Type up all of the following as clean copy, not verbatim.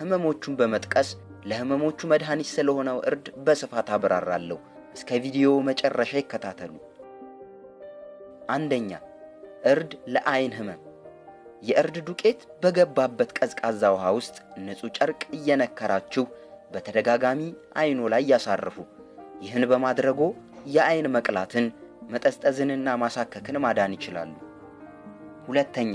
ህመሞቹን በመጥቀስ ለህመሞቹ መድኃኒት ስለሆነው እርድ በስፋት አብራራለሁ። እስከ ቪዲዮ መጨረሻ ይከታተሉ። አንደኛ፣ እርድ ለአይን ህመም። የእርድ ዱቄት በገባበት ቀዝቃዛ ውሃ ውስጥ ንጹህ ጨርቅ እየነከራችሁ በተደጋጋሚ አይኖ ላይ ያሳርፉ። ይህን በማድረጎ የአይን መቅላትን፣ መጠዝጠዝንና ማሳከክን ማዳን ይችላሉ። ሁለተኛ፣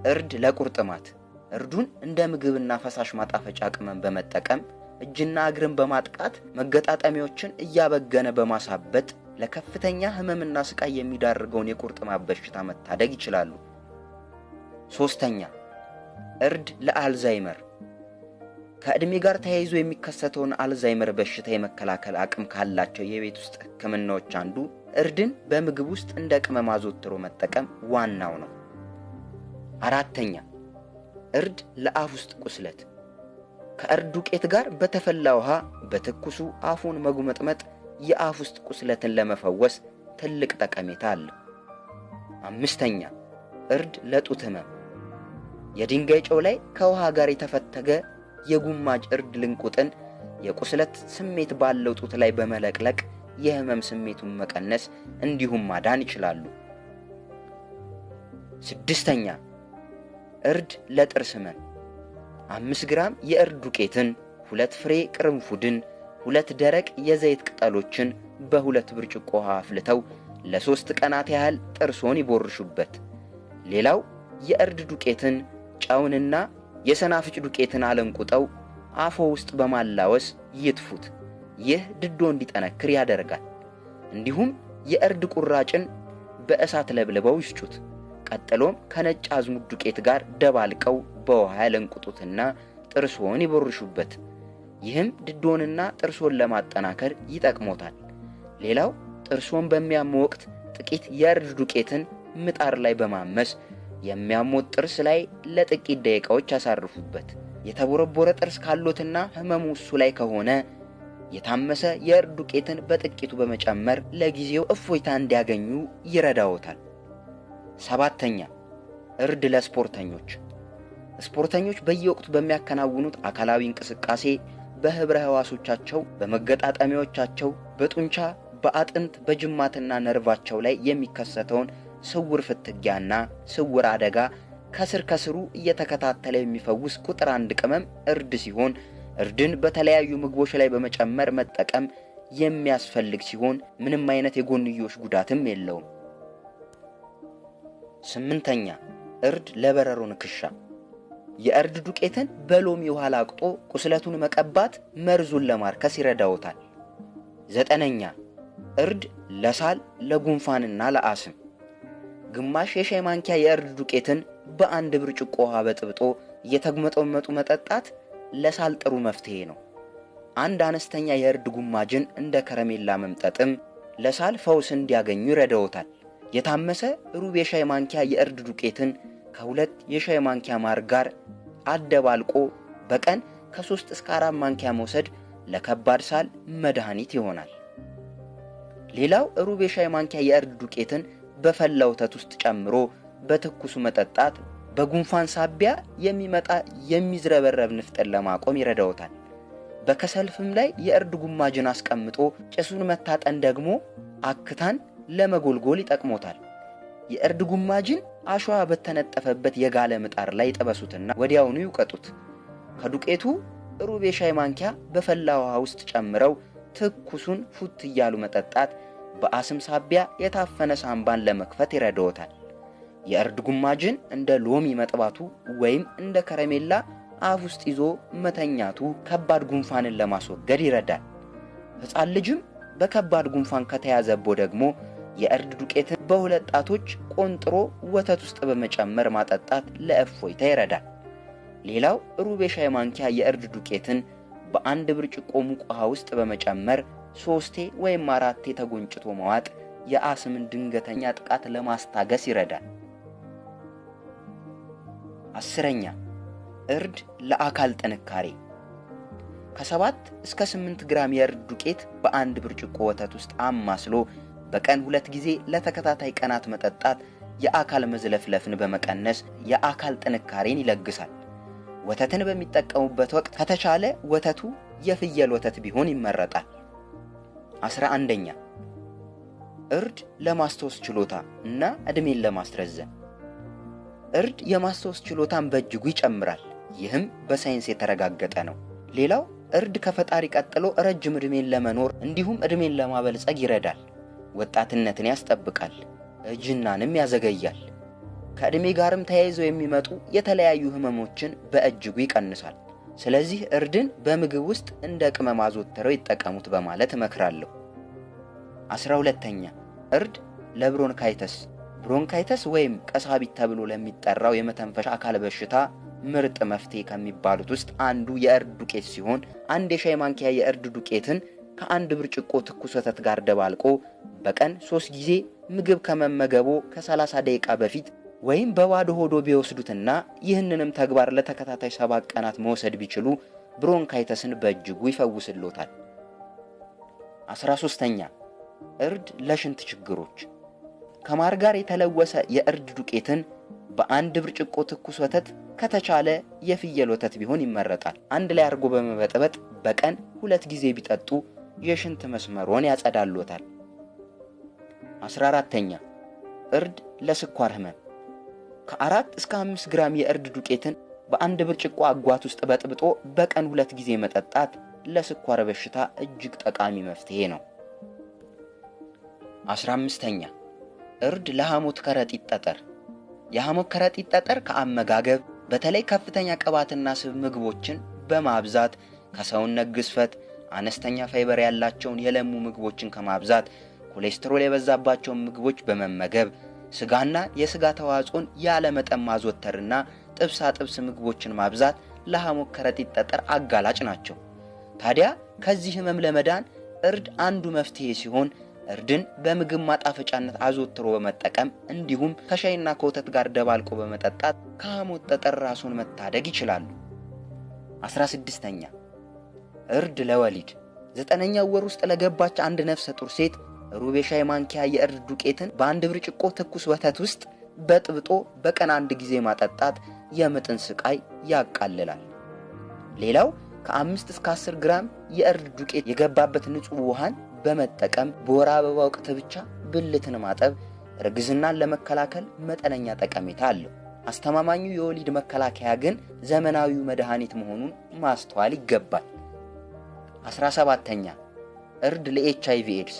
እርድ ለቁርጥማት። እርዱን እንደ ምግብና ፈሳሽ ማጣፈጫ ቅመም በመጠቀም እጅና እግርን በማጥቃት መገጣጠሚያዎችን እያበገነ በማሳበጥ ለከፍተኛ ህመምና ስቃይ የሚዳርገውን የቁርጥማት በሽታ መታደግ ይችላሉ። ሶስተኛ፣ እርድ ለአልዛይመር። ከዕድሜ ጋር ተያይዞ የሚከሰተውን አልዛይመር በሽታ የመከላከል አቅም ካላቸው የቤት ውስጥ ሕክምናዎች አንዱ እርድን በምግብ ውስጥ እንደ ቅመም አዘውትሮ መጠቀም ዋናው ነው። አራተኛ፣ እርድ ለአፍ ውስጥ ቁስለት። ከእርድ ዱቄት ጋር በተፈላ ውሃ በትኩሱ አፉን መጉመጥመጥ የአፍ ውስጥ ቁስለትን ለመፈወስ ትልቅ ጠቀሜታ አለው። አምስተኛ፣ እርድ ለጡት ህመም። የድንጋይ ጨው ላይ ከውሃ ጋር የተፈተገ የጉማጅ እርድ ልንቁጥን የቁስለት ስሜት ባለው ጡት ላይ በመለቅለቅ የህመም ስሜቱን መቀነስ እንዲሁም ማዳን ይችላሉ። ስድስተኛ፣ እርድ ለጥርስ ህመም። 5 ግራም የእርድ ዱቄትን፣ 2 ፍሬ ቅርንፉድን፣ 2 ደረቅ የዘይት ቅጠሎችን በ2 ብርጭቆ ውሃ አፍልተው ለ3 ቀናት ያህል ጥርሶን ይቦርሹበት። ሌላው የእርድ ዱቄትን፣ ጨውንና የሰናፍጭ ዱቄትን አለንቁጠው አፎ ውስጥ በማላወስ ይትፉት። ይህ ድዶ እንዲጠነክር ያደርጋል። እንዲሁም የእርድ ቁራጭን በእሳት ለብልበው ይስጩት። ቀጥሎም ከነጭ አዝሙድ ዱቄት ጋር ደባልቀው በውሃ ያለንቁጡትና ጥርሶን ይቦርሹበት። ይህም ድዶንና ጥርሶን ለማጠናከር ይጠቅሞታል። ሌላው ጥርሶን በሚያም ወቅት ጥቂት የእርድ ዱቄትን ምጣድ ላይ በማመስ የሚያሞት ጥርስ ላይ ለጥቂት ደቂቃዎች ያሳርፉበት። የተቦረቦረ ጥርስ ካሎትና ህመሙ እሱ ላይ ከሆነ የታመሰ የእርድ ዱቄትን በጥቂቱ በመጨመር ለጊዜው እፎይታ እንዲያገኙ ይረዳዎታል። ሰባተኛ፣ እርድ ለስፖርተኞች። ስፖርተኞች በየወቅቱ በሚያከናውኑት አካላዊ እንቅስቃሴ በህብረ ህዋሶቻቸው፣ በመገጣጠሚያዎቻቸው፣ በጡንቻ፣ በአጥንት፣ በጅማትና ነርቫቸው ላይ የሚከሰተውን ስውር ፍትጊያና ስውር አደጋ ከስር ከስሩ እየተከታተለ የሚፈውስ ቁጥር አንድ ቅመም እርድ ሲሆን እርድን በተለያዩ ምግቦች ላይ በመጨመር መጠቀም የሚያስፈልግ ሲሆን ምንም አይነት የጎንዮሽ ጉዳትም የለውም። ስምንተኛ፣ እርድ ለበረሮ ንክሻ። የእርድ ዱቄትን በሎሚ ውሃ ላቅጦ ቁስለቱን መቀባት መርዙን ለማርከስ ይረዳዎታል። ዘጠነኛ፣ እርድ ለሳል ለጉንፋንና ለአስም። ግማሽ የሻይ ማንኪያ የእርድ ዱቄትን በአንድ ብርጭቆ ውሃ በጥብጦ እየተጉመጠመጡ መጠጣት ለሳል ጥሩ መፍትሄ ነው። አንድ አነስተኛ የእርድ ጉማጅን እንደ ከረሜላ መምጠጥም ለሳል ፈውስ እንዲያገኙ ይረዳዎታል። የታመሰ ሩብ የሻይ ማንኪያ የእርድ ዱቄትን ከ2 የሻይ ማንኪያ ማር ጋር አደባልቆ በቀን ከ3 እስከ 4 ማንኪያ መውሰድ ለከባድ ሳል መድኃኒት ይሆናል። ሌላው ሩብ የሻይ ማንኪያ የእርድ ዱቄትን በፈላ ወተት ውስጥ ጨምሮ በትኩሱ መጠጣት በጉንፋን ሳቢያ የሚመጣ የሚዝረበረብ ንፍጥን ለማቆም ይረዳዎታል። በከሰል ፍም ላይ የእርድ ጉማጅን አስቀምጦ ጭሱን መታጠን ደግሞ አክታን ለመጎልጎል ይጠቅሞታል። የእርድ ጉማጅን አሸዋ በተነጠፈበት የጋለ ምጣድ ላይ ጥበሱትና ወዲያውኑ ይውቀጡት። ከዱቄቱ ሩብ የሻይ ማንኪያ በፈላ ውሃ ውስጥ ጨምረው ትኩሱን ፉት እያሉ መጠጣት በአስም ሳቢያ የታፈነ ሳምባን ለመክፈት ይረዳዎታል። የእርድ ጉማጅን እንደ ሎሚ መጥባቱ ወይም እንደ ከረሜላ አፍ ውስጥ ይዞ መተኛቱ ከባድ ጉንፋንን ለማስወገድ ይረዳል። ሕፃን ልጅም በከባድ ጉንፋን ከተያዘቦ ደግሞ የእርድ ዱቄትን በሁለት ጣቶች ቆንጥሮ ወተት ውስጥ በመጨመር ማጠጣት ለእፎይታ ይረዳል። ሌላው ሩብ የሻይ ማንኪያ የእርድ ዱቄትን በአንድ ብርጭቆ ሙቅ ውሃ ውስጥ በመጨመር 3 ወይም 4 ተጎንጭቶ መዋጥ የአስምን ድንገተኛ ጥቃት ለማስታገስ ይረዳል። 10ኛ እርድ ለአካል ጥንካሬ። ከ7 እስከ 8 ግራም የእርድ ዱቄት በአንድ ብርጭቆ ወተት ውስጥ አማስሎ በቀን 2 ጊዜ ለተከታታይ ቀናት መጠጣት የአካል መዝለፍለፍን በመቀነስ የአካል ጥንካሬን ይለግሳል። ወተትን በሚጠቀሙበት ወቅት ከተቻለ ወተቱ የፍየል ወተት ቢሆን ይመረጣል። 11ኛ እርድ ለማስታወስ ችሎታ እና እድሜን ለማስረዘም። እርድ የማስታወስ ችሎታን በእጅጉ ይጨምራል። ይህም በሳይንስ የተረጋገጠ ነው። ሌላው እርድ ከፈጣሪ ቀጥሎ ረጅም እድሜን ለመኖር እንዲሁም እድሜን ለማበልጸግ ይረዳል። ወጣትነትን ያስጠብቃል፣ እርጅናንም ያዘገያል። ከእድሜ ጋርም ተያይዘው የሚመጡ የተለያዩ ህመሞችን በእጅጉ ይቀንሳል። ስለዚህ እርድን በምግብ ውስጥ እንደ ቅመም አዘውትረው ይጠቀሙት በማለት እመክራለሁ። 12ኛ እርድ ለ bronchitis። Bronchitis ወይም ቀሳቢት ተብሎ ለሚጠራው የመተንፈሻ አካል በሽታ ምርጥ መፍትሄ ከሚባሉት ውስጥ አንዱ የእርድ ዱቄት ሲሆን አንድ የሻይ ማንኪያ የእርድ ዱቄትን ከአንድ ብርጭቆ ትኩስ ወተት ጋር ደባልቆ በቀን 3 ጊዜ ምግብ ከመመገቦ ከ30 ደቂቃ በፊት ወይም በባዶ ሆዶ ቢወስዱትና ይህንንም ተግባር ለተከታታይ 7 ቀናት መውሰድ ቢችሉ bronchitis ን በእጅጉ ይፈውስልዎታል። 13ኛ እርድ ለሽንት ችግሮች። ከማር ጋር የተለወሰ የእርድ ዱቄትን በአንድ ብርጭቆ ትኩስ ወተት ከተቻለ የፍየል ወተት ቢሆን ይመረጣል። አንድ ላይ አድርጎ በመበጥበጥ በቀን 2 ጊዜ ቢጠጡ የሽንት መስመሮን ያጸዳልዎታል። 14ኛ እርድ ለስኳር ህመም። ከ4 እስከ 5 ግራም የእርድ ዱቄትን በአንድ ብርጭቆ አጓት ውስጥ በጥብጦ በቀን 2 ጊዜ መጠጣት ለስኳር በሽታ እጅግ ጠቃሚ መፍትሄ ነው። 15ኛ እርድ ለሐሞት ከረጢት ጠጠር። የሐሞት ከረጢት ጠጠር ከአመጋገብ በተለይ ከፍተኛ ቅባትና ስብ ምግቦችን በማብዛት፣ ከሰውነት ግዝፈት፣ አነስተኛ ፋይበር ያላቸውን የለሙ ምግቦችን ከማብዛት፣ ኮሌስትሮል የበዛባቸውን ምግቦች በመመገብ፣ ስጋና የስጋ ተዋጽኦን ያለ መጠን ማዘወተርና ጥብሳ ጥብስ ምግቦችን ማብዛት ለሐሞት ከረጢት ጠጠር አጋላጭ ናቸው። ታዲያ ከዚህ ህመም ለመዳን እርድ አንዱ መፍትሄ ሲሆን እርድን በምግብ ማጣፈጫነት አዘወትሮ በመጠቀም እንዲሁም ከሻይና ከወተት ጋር ደባልቆ በመጠጣት ከሐሞት ጠጠር ራስዎን መታደግ ይችላሉ። 16ኛ እርድ ለወሊድ። 9ኛው ወር ውስጥ ለገባች አንድ ነፍሰ ጡር ሴት ሩብ የሻይ ማንኪያ የእርድ ዱቄትን በአንድ ብርጭቆ ትኩስ ወተት ውስጥ በጥብጦ በቀን 1 ጊዜ ማጠጣት የምጥን ስቃይ ያቃልላል። ሌላው ከ5 እስከ 10 ግራም የእርድ ዱቄት የገባበት ንጹህ ውሃን በመጠቀም በወር አበባ ወቅት ብቻ ብልትን ማጠብ እርግዝናን ለመከላከል መጠነኛ ጠቀሜታ አለው። አስተማማኙ የወሊድ መከላከያ ግን ዘመናዊው መድኃኒት መሆኑን ማስተዋል ይገባል። 17ኛ እርድ ለኤችአይቪ ኤድስ።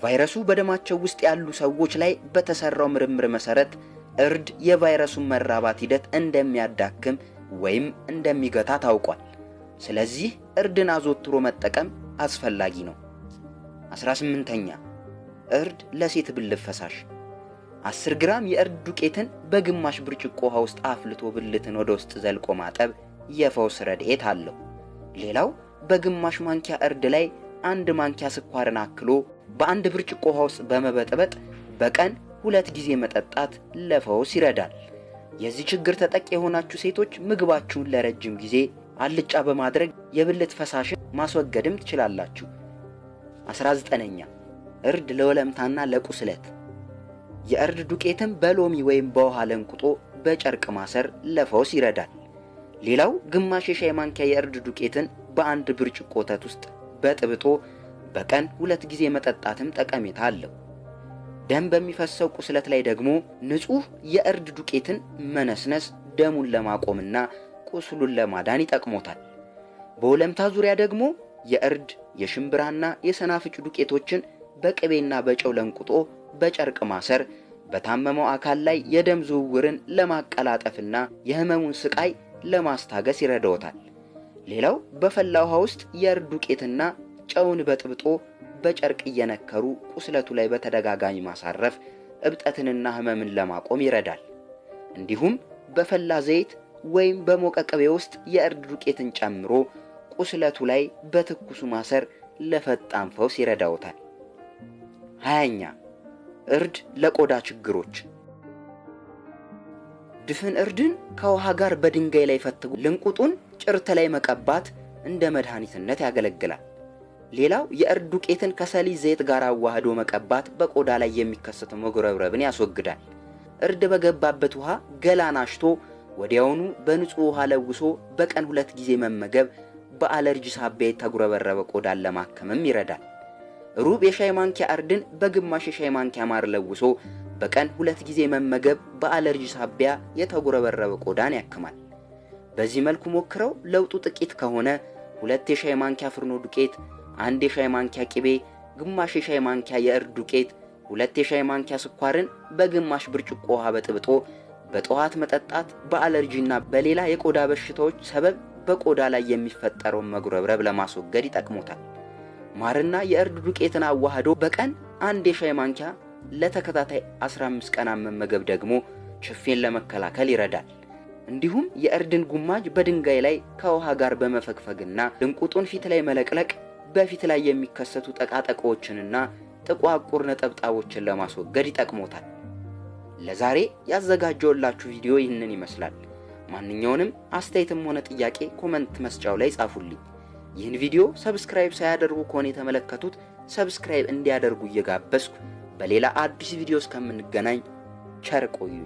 ቫይረሱ በደማቸው ውስጥ ያሉ ሰዎች ላይ በተሰራው ምርምር መሰረት እርድ የቫይረሱን መራባት ሂደት እንደሚያዳክም ወይም እንደሚገታ ታውቋል። ስለዚህ እርድን አዘውትሮ መጠቀም አስፈላጊ ነው። 18ኛ እርድ ለሴት ብልት ፈሳሽ። 10 ግራም የእርድ ዱቄትን በግማሽ ብርጭቆ ውሃ ውስጥ አፍልቶ ብልትን ወደ ውስጥ ዘልቆ ማጠብ የፈውስ ረድኤት አለው። ሌላው በግማሽ ማንኪያ እርድ ላይ 1 ማንኪያ ስኳርን አክሎ በአንድ ብርጭቆ ውሃ ውስጥ በመበጥበጥ በቀን 2 ጊዜ መጠጣት ለፈውስ ይረዳል። የዚህ ችግር ተጠቂ የሆናችሁ ሴቶች ምግባችሁን ለረጅም ጊዜ አልጫ በማድረግ የብልት ፈሳሽን ማስወገድም ትችላላችሁ። 19ኛ እርድ ለወለምታና ለቁስለት። የእርድ ዱቄትን በሎሚ ወይም በውሃ ለንቁጦ በጨርቅ ማሰር ለፈውስ ይረዳል። ሌላው ግማሽ የሻይ ማንኪያ የእርድ ዱቄትን በአንድ ብርጭቆ ወተት ውስጥ በጥብጦ በቀን 2 ጊዜ መጠጣትም ጠቀሜታ አለው። ደም በሚፈሰው ቁስለት ላይ ደግሞ ንጹህ የእርድ ዱቄትን መነስነስ ደሙን ለማቆምና ቁስሉን ለማዳን ይጠቅሞታል። በወለምታ ዙሪያ ደግሞ የእርድ የሽምብራና የሰናፍጭ ዱቄቶችን በቅቤና በጨው ለንቁጦ በጨርቅ ማሰር በታመመው አካል ላይ የደም ዝውውርን ለማቀላጠፍና የህመሙን ስቃይ ለማስታገስ ይረዳዎታል። ሌላው በፈላ ውሃ ውስጥ የእርድ ዱቄትና ጨውን በጥብጦ በጨርቅ እየነከሩ ቁስለቱ ላይ በተደጋጋሚ ማሳረፍ እብጠትንና ህመምን ለማቆም ይረዳል። እንዲሁም በፈላ ዘይት ወይም በሞቀ ቅቤ ውስጥ የእርድ ዱቄትን ጨምሮ ቁስለቱ ላይ በትኩሱ ማሰር ለፈጣን ፈውስ ይረዳዎታል። 20ኛ እርድ ለቆዳ ችግሮች። ድፍን እርድን ከውሃ ጋር በድንጋይ ላይ ፈትጎ ልንቁጡን ጭርት ላይ መቀባት እንደ መድኃኒትነት ያገለግላል። ሌላው የእርድ ዱቄትን ከሰሊጥ ዘይት ጋር አዋህዶ መቀባት በቆዳ ላይ የሚከሰተው መጉረብረብን ያስወግዳል። እርድ በገባበት ውሃ ገላን አሽቶ ወዲያውኑ በንጹህ ውሃ ለውሶ በቀን 2 ጊዜ መመገብ በአለርጂ ሳቢያ የተጉረበረበ ቆዳን ለማከምም ይረዳል። ሩብ የሻይ ማንኪያ እርድን በግማሽ የሻይ ማንኪያ ማር ለውሶ በቀን 2 ጊዜ መመገብ በአለርጂ ሳቢያ የተጉረበረበ ቆዳን ያክማል። በዚህ መልኩ ሞክረው ለውጡ ጥቂት ከሆነ 2 የሻይ ማንኪያ ፍርኖ ዱቄት፣ 1 የሻይ ማንኪያ ቅቤ፣ ግማሽ የሻይ ማንኪያ የእርድ ዱቄት፣ 2 የሻይ ማንኪያ ስኳርን በግማሽ ብርጭቆ ውሃ በጥብጦ በጠዋት መጠጣት በአለርጂና በሌላ የቆዳ በሽታዎች ሰበብ በቆዳ ላይ የሚፈጠረውን መጉረብረብ ለማስወገድ ይጠቅሞታል። ማርና የእርድ ዱቄትን አዋህዶ በቀን 1 የሻይ ማንኪያ ለተከታታይ 15 ቀናት መመገብ ደግሞ ችፌን ለመከላከል ይረዳል። እንዲሁም የእርድን ጉማጅ በድንጋይ ላይ ከውሃ ጋር በመፈግፈግና ድንቁጡን ፊት ላይ መለቅለቅ በፊት ላይ የሚከሰቱ ጠቃጠቆችንና ጥቋቁር ነጠብጣቦችን ለማስወገድ ይጠቅሞታል። ለዛሬ ያዘጋጀውላችሁ ቪዲዮ ይህንን ይመስላል። ማንኛውንም አስተያየትም ሆነ ጥያቄ comment መስጫው ላይ ጻፉልኝ። ይህን ቪዲዮ subscribe ሳያደርጉ ከሆነ የተመለከቱት subscribe እንዲያደርጉ እየጋበዝኩ በሌላ አዲስ ቪዲዮ እስከምንገናኝ ቸር ቆዩ።